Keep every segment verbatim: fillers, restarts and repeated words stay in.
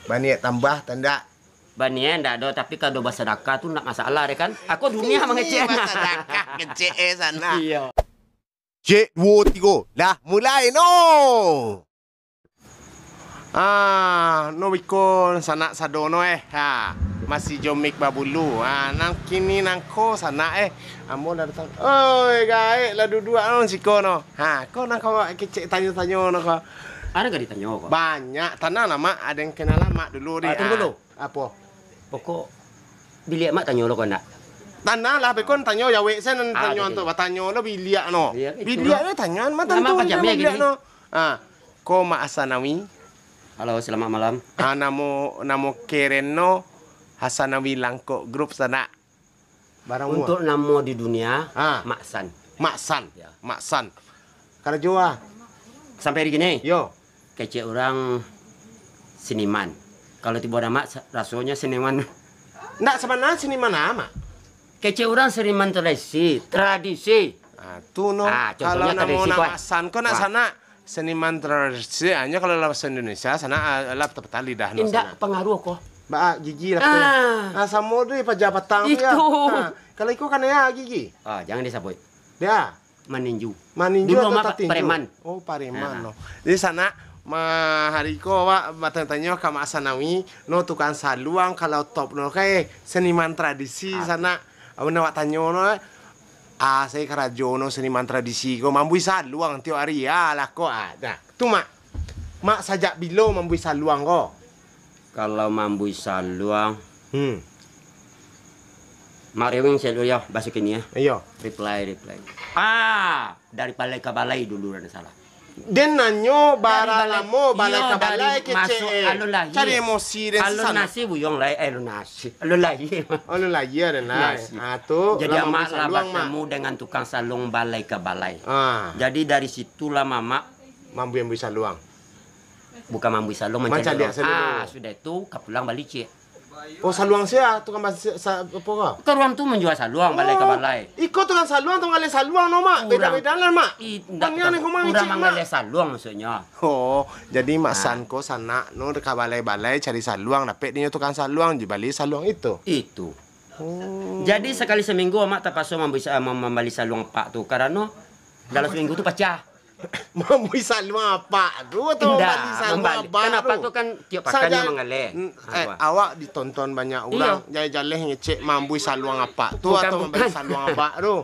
Baniat tambah, tandak? Baniat ndak ado, tapi kalau basadakah tu ndak masalah deh kan. Ako dunia mangecek. Basadakah kecek eh sana. Iyo. Cek, duo, tigo. Lah, mulai no. Ah, no biko sanak sado no eh. Ha, masih jo mik babulu. Ah, nang kini nangko sanak eh. Ambo lah datang. Oi, gaek lah duduak no siko no. Ha, ko nang kau kecek tanyo-tanyo no ko. Ado ka ditanyo ko? Banyak. Tanang lah, Mak. Ado yang kenal lah, Mak, dulu ni. Ah, tunggu dulu. Apo? Pokok biliak Mak tanyo lo ko ndak? Tanang lah, beko tanyo jawek sen. Ah, tanyo tu, batanyo lo biliak no. Biliak ni tanyoan mah tantu biliak no. Ah, ko Mak Hasanawi. Halo, selamat malam. Ah, namo, namo keren no Hasanawi Langkok Group sanak. Barang mua. Untuk namo di dunia, Mak San. Mak San. Ya. Mak San. Karajo ah. Sampai hari kini? Yo. Kecek urang seniman. Kalau tibo namo sa-, rasonyo seniman. Ndak, sabananyo seniman amak. Kecek urang seniman tradisi, tradisi. Ah, tu no. Ah, kalau namo tradisi nak kuat. Mak San ko nak sanak. Seniman tradisi, hanya kalau dalam bahasa Indonesia, sanak, ah, lah peta-peta lidah no. Indak sanak. Pangaruh ko. Ba, ah, gigi lah. Ah. Ah, samo tu paja patang tu ya. Itu. Ha, kalau iko kan ya gigi. Ah, jangan disabuik. Ya. Maninju. Maninju. Dulu atau amak pa-, tatinju? Pareman. Oh, pareman no. Jadi sanak, ma-, hari ko awak batanyo-tanyo ka Mak Hasanawi, no tukang saluang kalau top no, kayak seniman tradisi sanak. Amun awak tanyo no, eh, ah, sayo karajo no seniman tradisi ko, mambui saluang tiok ari, ah, lah ko, ah. Nah, tu, Mak. Mak sajak bilo mambui saluang ko? Kalau mambui saluang, hmm. Mak Rewing cek dulu yo, baso kini yo. Iyo. Reply, reply. Ah, dari balai ka balai dulu, ndak salah. Den nanyo bara lamo balai ka balai kecek. Cari emosi den sanak. Alun nasi buyuang lai, eh, alun nasi. Alun lahia. Alun lahia den lai. Ah, tu. Jadi amak lah batamu dengan tukang saluang balai ka balai. Ah. Jadi dari situlah mamak mambui-ambui saluang. Bukan mambui saluang, mancaliak saluang. Ah, sudah itu ka pulang balicik. Oh, saluang sia tukang bas-, sa-, apo ko? Ka urang tu manjua saluang, balai ka balai. Iko tukang saluang, tukang galeh saluang no, Mak. Beda-beda lah, Mak. Urang manggaleh saluang maksudnyo. Oh, jadi Mak San ko sanak no ka balai-balai cari saluang, dapek dinyo tukang saluang, dibali saluang itu. Itu. Oh. Jadi sakali saminggu amak tapaso mambali sa-, mambali saluang apak tu, karano dalam saminggu tu pacah. Mambui saluang apak tu atau mambali saluang apak tu? Indak, mambali. Kan apak tu kan tiok pakan nyo manggaleh. Eh, awak ditonton banyak urang, jaleh-jaleh ngecek mambui saluang apak tu atau mambali saluang apak tu?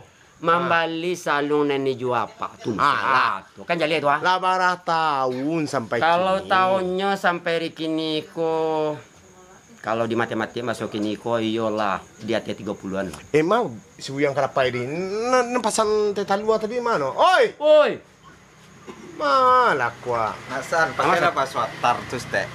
Mambali saluang nan dijua apak tu. Ah, lah. Tu kan jaleh tu, ah. Lah bara taun sampai kini? Kalau taunnyo sampai ari kini ko, kalau di matematik baso kini ko, iyolah di ateh tigo puluahan lah. Emang si Buyuang Karapai di, nan, nan pasan teh talua tadi mano? Oi! Oi! Malah kuah. Hasan, pakailah baso atar tu, Stek.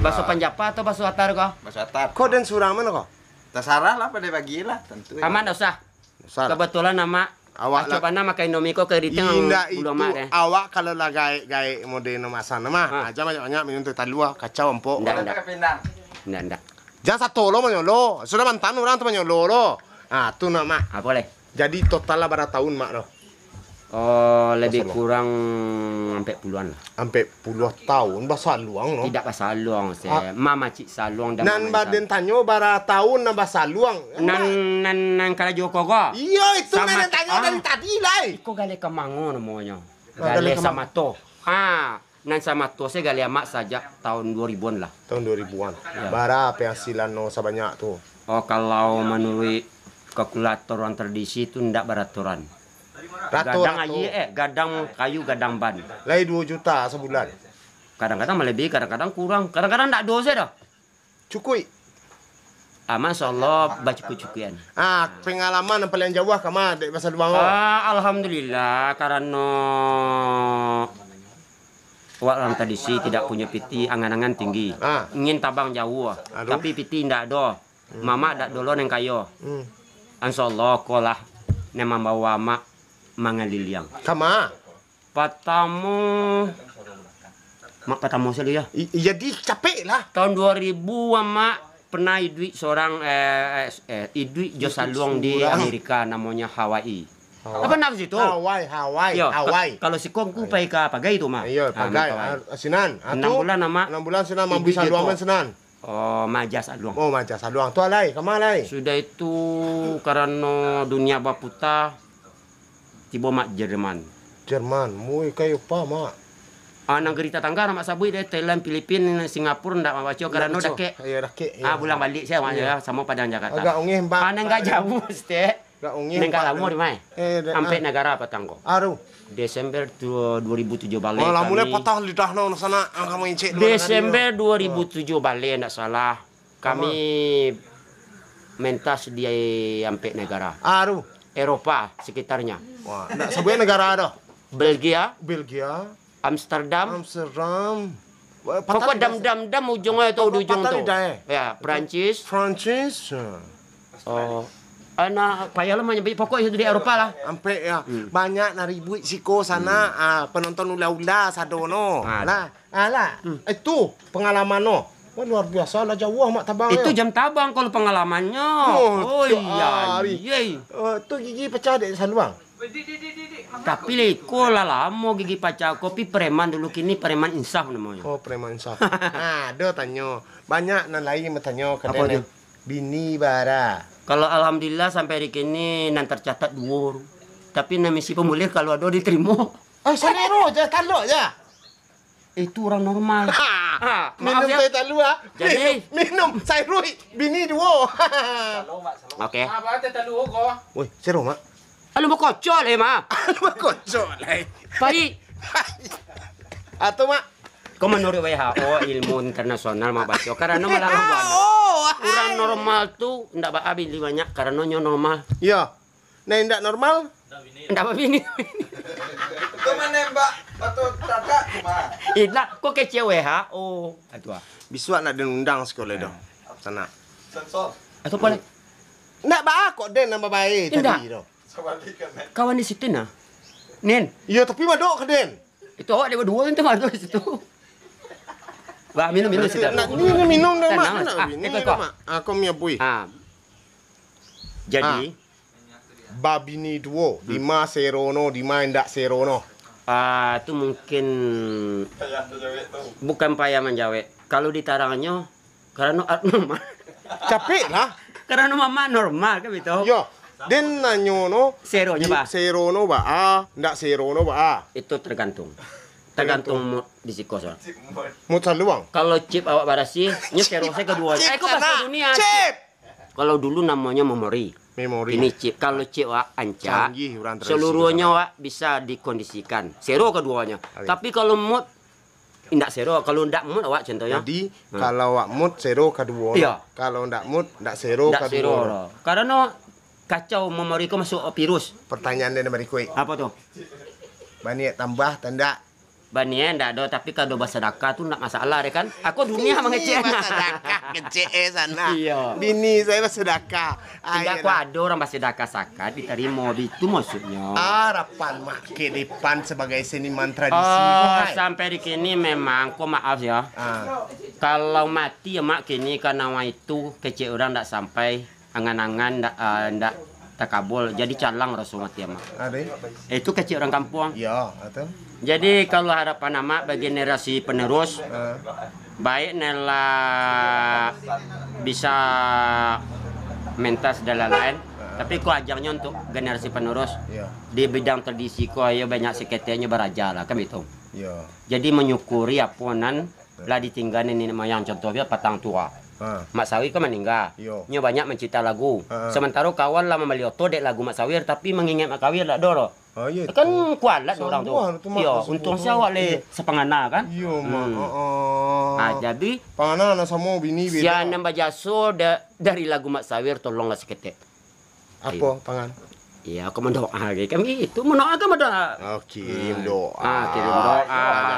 Baso Panjapa atau baso atar ko? Baso atar. Ko den surang mano ko? Tasarah lah, pandai bagi lah, tantu. Aman, ndak usah. Usah lah. Kebetulan amak acok bana makan Indomie ko, keriting bulu amak deh. Indak itu, awak kalau lah gaek-gaek mode no masan mah, ah, jan banyak-banyak minum teh talua, kacau ampok. Indak, indak. Indak, indak. Jan sato lo manyolo, sudah mantan urang tu manyolo lo. Ah, tu nak, Mak. Apo leh? Jadi total lah bara taun, Mak, tu? Oh, lebih kurang ampek puluahan lah. Ampek puluah taun basaluang, no? Tidak basaluang, se. Ah. Mamacik saluang dan nan mamacik baden tanyo bara taun nan basaluang. Nan, nan, nan karajo ko ko? Iyo, itu nan den tanyo dari tadi, lai. Iko galeh kamango namonyo. Ah, galeh samato. Ha. Nan samato se galeh amak sajak taun duo ribuan lah. Taun duo ribuan. Iyo. Bara penghasilan no sabanyak tu? Oh, kalau manuruik kalkulator urang tradisi tu ndak baraturan. Rato, gadang rato. Aia, eh, gadang kayu, gadang ban. Lai duo juta sabulan. Kadang-kadang malebihi, kadang-kadang kurang, kadang-kadang ndak ado se doh. Cukuik. Ah, Masya Allah, bacukuik-cukuikan. Ah, pengalaman yang paling jauah kama dek basaluang ko? Ah, alhamdulillah, karano awak urang tradisi tidak punyo piti, angan-angan tinggi. Ah. Ingin tabang jauah, tapi piti indak ado. Hmm. Mamak dak dolo nan kayo. Hmm. Insya Allah, ko lah nan mambawa amak mangaliliang. Kama? Patamo, mak patamo sajo yo. I-, jadi capek lah. Taun duo ribu amak pernah iduik sorang, eh, eh, eh, iduik jo saluang di Amerika, namonyo Hawaii. Hawaii. Apa nak situ? Hawaii, Hawaii, yo, Hawaii. Ka-, kalau siko ngku pai ka Pagai tu, Mak. Iyo, Pagai. Ah, sinan. Ah, anam bulan, Mak. Anam bulan sinan, mambuek saluang sinan. Oh, Maja Saluang. Oh, Maja Saluang. Tu alai, kama lai? Sudah itu, karano dunia baputa, tibo mak Jerman. Jerman, mui kayo pa, mak? Ah, nagari tatangga, mak sabuik deh, Thailand, Filipin, Singapura, ndak mak baco, karano dakek. Iyo, dakek. Ah, iyo. Bulang balik sajo, mak, iyo, samo Padang Jakarta. Agak ongeh, mak. Ah, nan agak jauh, Stek. Agak ongeh, mak. Nan agak lamo di ma? Eh, de-, Ampek ah. Nagara patang ko. Aduh. Desember tu, dua ribu tujuh baleh. Oh, lamo lai kami. Patah lidah no, sanak. Ah, kamu incik dulu. Desember dua ribu tujuh baleh, ndak salah. Kami mentas di Ampek Nagara. Aduh. Eropa sekitarnya. Wah, ndak sabuik nagara doh. Belgia, Belgia, Amsterdam. Amsterdam. Wah, patah lidah. Pokok dam, dam, dam ujungnya tu, pokok di ujung patah tu. Lidah, eh. Ya, Prancis. Prancis. Oh. Anak payah lah manyebut pokok itu di Eropa lah. Ampek ya. Hmm. Banyak nan ribuik siko sana, ah, penonton ula-ula sado no. Ah. Lah. Alah, itu pangalaman no. Wah, luar biasa lah, jauah mak tabang. Itu yo. Jam tabang kalau pangalamannyo. Oh, oh, iyo, hari. Iyo. Eh, tu gigi pacah dek saluang. Tapi lah iko lah lamo gigi pacah. Kopi preman dulu, kini preman insaf namonyo. Oh, preman insaf. Nah, ado tanyo. Banyak nan lain batanyo ka den. Apo tu? Bini bara. Kalau alhamdulillah sampai hari kini nan tercatat duo. Tapi nan misi pamulih kalau ado diterimo. Ah, salero je, talok je. Itu urang normal. Ha, maaf minum ya. Teh talua, ah. Jadi minum, minum, Sairui, bini duo. Oke. Apa teh talua ko? Woi, seru, Mak. Anu bakocok lai, Mak. Anu bakocok lai. Pai. Atau, Mak? Ko manuruik W H O, ilmu internasional, Mak, baco. Karano malah lambuan. Oh, urang normal tu ndak ba-, bini banyak, karano nyo normal. Iyo. Nah, indak normal? Indak babini. Itu manembak batu cadak cuma. Indak, ko kecek W H O. Atu ah. Bisuak nak diundang sekolah doh. Sana. Sensor. Atau boleh? Ndak ba kok den nambah bae tadi doh. Indak. Kawan di situ nah. Nin. Iyo, tapi madok ke den. Itu awak dek baduo tu madok di situ. Bah, minum, minum situ. Nak, ni, ni minum dah, Mak. Tenang, nak ah, ini, iko, iko. Mak. Ah, kau punya bui. Ah. Jadi, ah. Babini duo, hmm. Dima serono, dima indak serono. Ah, tu mungkin bukan payah manjawek. Kalau ditarangnyo, karano abnormal. Capek lah. Karano mamak normal, kan begitu? Yo, den nanyo no, seronyo di-, ba? Serono ba a, ndak serono ba a. Itu tergantung. Tergantung. Tergantung mood di siko, so. Mood saluang. Kalau chip awak barasiah, nyo sero se kaduo. Chip. Eh, kok bahasa sana. Dunia, chip. Chip. Kalau dulu namonyo memori. Memori. Ini chip. Kalau chip awak ancak, canggih urang tradisi seluruhnyo sana. Awak bisa dikondisikan. Sero kaduonyo. Oke. Tapi kalau mood, indak sero. Kalau indak mood awak contohnyo. Jadi, hmm. Kalau awak mood, sero kaduonyo. Iyo. Kalau indak mood, indak sero kaduonyo. Indak sero. Karano kacau memori ko masuk virus. Pertanyaan den barikuik. Apo tu? Baniaik tambah, tandak? Baniaik ndak ado, tapi kalau basadakah tu ndak masalah deh kan. Aku dunia mangecek. Basadakah kecek eh sana. Iyo. Bini sajo basadakah. Ah, indak, iyolah. Kok ado urang basadakah sakat ditarimo, itu maksudnyo. Harapan Mak ke depan sebagai seniman tradisi, oh, hai. Sampai di kini memang, ko maaf yo. Ah. Kalau mati yo Mak kini, karano itu kecek urang ndak sampai. Angan-angan ndak, ah, ndak takabul, jadi calang raso mati amak. Ade. Eh, itu kecek urang kampuang. Iyo, betul. Jadi, kalau harapan amak bagi generasi penerus, ah, baik nyo lah bisa mentas dan lain-lain, ah, tapi ko ajangnyo untuk generasi penerus, iyo, di bidang tradisi ko, ayo banyak saketek nyo baraja lah, kan begitu. Iyo. Jadi, menyukuri apo nan lah ditingga niniak moyang, contoh dia patang tua. Ha. Mak Sawir kan maningga. Iyo. Nyo banyak mancipta lagu. Ha. Sementaro kawan lah mambali oto dek lagu Mak Sawir, tapi mangingek Mak Kawir dak ado doh. Ha, iyo. Kan tu kualat urang tu. Sabuah tu, Mak. Iyo, untuang sia awak lai sapangana kan? Iyo, Mak. Hmm. Ha, ha. Ha, jadi pangana nan samo bini beda. Sia nan bajaso da-, dari lagu Mak Sawir, tolonglah saketek. Apo, pangan? Iyo, ko mandoa ge. Kami itu mandoa kan mandoa. Oh, kirim doa. Ah, kirim doa.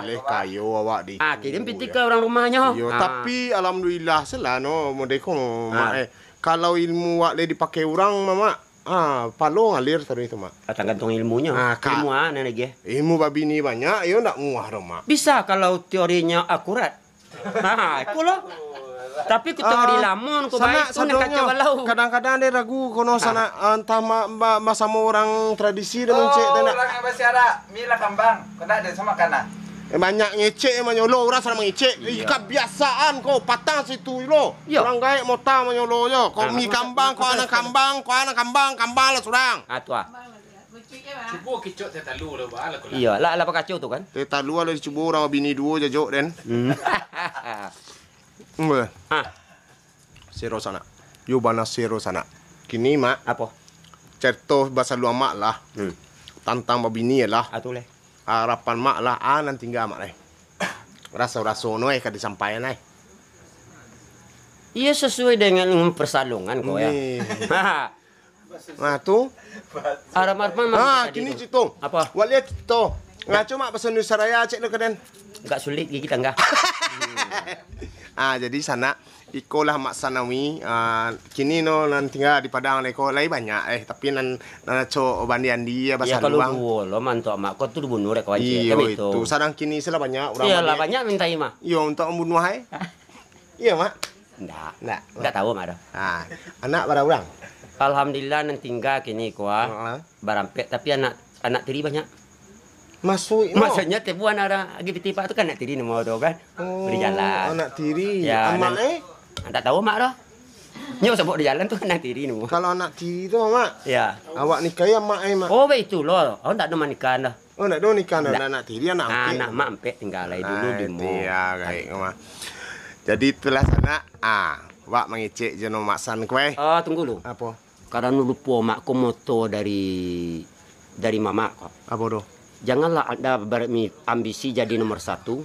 Jaleh kayo awak di. Ah, kirim pitih ka urang rumahnyo. Iyo, ah, tapi alhamdulillah, selano modeko, Mak, eh. Kalau ilmu awak lai dipakai urang, Mak, ah, palo ngalir taruih tu, Mak. Ah, tagantuang ilmunyo. Ah, ka-, ilmu ah, nan lagi, eh. Ilmu babini banyak, iyo ndak muah doh, Mak. Bisa kalau teorinyo akurat. Ha, iko lo. Tapi ku tengah dilamun, ku baik tu nak kacau balau. Kadang-kadang ado ragu kono sanak, antah ma-, ba-, basamo urang tradisi dan mencek tu nak. Urang yang basiarak, mi lah kambang. Kau nak ada sama kana. Eh, banyak ngecek, manyolo urang sadang mangecek. Ih, iyo. Kabiasaan ko, patang situ lo. Iyo. Urang gaek mota manyolo jo. Ko Ah, mi masa kambang, ko anak kambang, ko anak kambang, kambang lah surang. Ah, tu ah. Cubo kicok teh talu lah, ba lah ko lah. Iyo, lah, lah bakacau tu kan. Teh talu lah dicubo urang bini duo jajok den. Hmm. Weh. Ah. Sero sanak. Yo bana sero sanak. Kini, Mak. Apo? Carito basaluang Mak lah. Hmm. Tantang babini lah. Ah, tu leh. Arapan Mak lah, a nan tingga Mak lai. Raso-raso no eh ka disampaian ai. Iyo, sasuai dengan persalongan ko, ya. Nggih. Nah, tu. Arapan Mak Ah, tadi kini tu. Cito. Apo? Wak lihat cito. Ngaco Mak bahasa Indonesia Raya, cek lo ka den. Agak sulit gigi tangga. Ah, jadi sanak, iko lah Mak Sanawi, ah, kini no nan tingga di Padang lah iko, lai banyak eh, tapi nan, nan acok bandi-andi ya, Iyo, kalau basaluang. Duo lo mantok Mak, ko tu dibunuh dek kawan ciek, Iyo, kan itu. Itu. Sadang kini sila banyak urang Iyo lah, bandi-, banyak minta mah. Iyo, untuk mambunuah ai. Iyo, Mak. Ndak. Ndak. Ndak tahu Mak dah. Ah, anak bara urang? Alhamdulillah nan tingga kini ko ah. Heeh. Barampek, tapi anak, anak tiri banyak. Masuik no. Maksudnya, tebu anak ada lagi piti pak tu kan anak tiri namo tu kan. Oh, Beri jalan. Anak tiri. Ya, Amak nan, eh? Tak tahu mak dah. Nyo sebut di jalan tu anak tiri namo. Kalau anak tiri tu, Mak? Ya. Awak nikahi amak eh, Mak? Oh, baik itu loh. Awak tak ada manikahan dah. Oh, ndak ada nikahan dah. Ndak. Anak tiri, anak Ah, ampek. Anak mak ampek tinggal lai dulu Ah, di itu mall. Ya, gaek, Mak. Jadi itulah sanak. Ah, wak mangecek jo no Mak San kuai. Ah, tunggu lu. Apo? Karano lupo mak ko moto dari, dari mamak ko. Apo tu? Janganlah anda berambisi jadi nomor satu,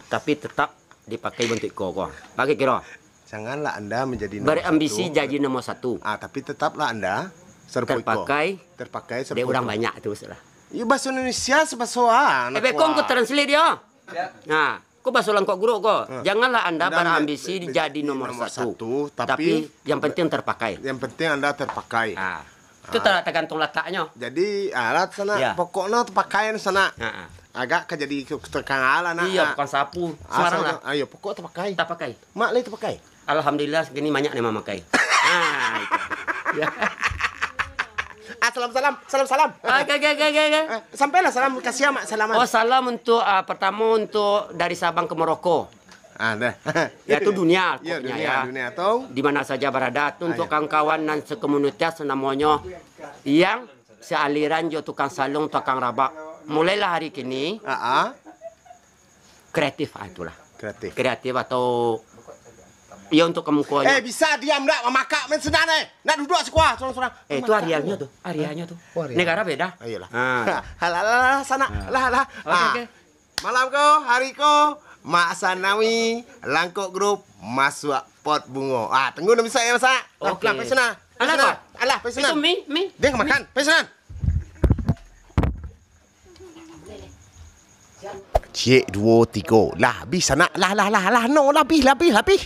tapi tetap dipakai bantuak iko ko. Pakai kiro. Janganlah anda menjadi nomor Berambisi satu. Jadi nomor satu. Ah, tapi tetaplah anda serupa iko. Terpakai Terpakai dek serupa urang iko. Banyak tu, salah. Iyo, bahasa Indonesia sebaso ah, Eh, anak bekong tua. Ko translate dia. Nah, ko bahasa langkok guruk ko. Hmm. Janganlah anda Anda berambisi men-, jadi jadi nomor nomor satu, satu, tapi tapi yang penting terpakai. Yang penting anda terpakai. Ah. Itu Ah. ter-, tergantung lataknyo. Jadi, alat sana, Ya. pokoknya terpakai sana. Ah, ah. Agak ka jadi ke-, tukang alat, nak, Iyo, nak. Tukang sapu. Ah, Sembarang sana, lah. Ayo, pokok terpakai. Terpakai. Mak lai terpakai. Alhamdulillah, kini banyak nan mamakai. Ah, itu. Ya. Ah, salam, salam, salam, salam. Ah, oke, oke, oke, oke, oke. Ah, sampailah salam, kasih Mak salam. Oh, salam untuk, ah, pertama untuk dari Sabang ke Merauke. Ah, dah. Yaitu dunia, Ya, pokoknya dunia, ya. Dunia tu. Di mana saja berada, tu untuk Ah, ya. Kawan-kawan nan sekomunitas namonyo yang sealiran jo tukang salung, tukang rabak. Mulailah hari kini. Ah, ah. Kreatif, ah, itulah. Kreatif. Kreatif atau, iyo, untuk kamukoanyo. Eh, bisa diam ndak, mamakak main senang, eh. Nak duduk sikuah, sorang-sorang. Eh, itu Mamakak arealnyo tu. Tu, arealnyo tu. Oh, areal. Negara beda. Ayolah. Ah. Halah, halah, halah, sana. Ah. Lah, lah. Oke, Ah. oke. Malam ko, hari ko, Mak Sanawi, Langkok Group, masuak pot bungo. Ah, tunggu nak bisa ya, masak. Lah, Oke. Lah, pai sana. Pai Alah, sana. Pak. Alah, pai sana. Itu mi, mi, Dia mi. Makan, pai sana. Ciek, duo, tigo. Lah, habis, sanak. Lah, lah, lah, lah. No, lah, habis, lah, habis, lah, habis.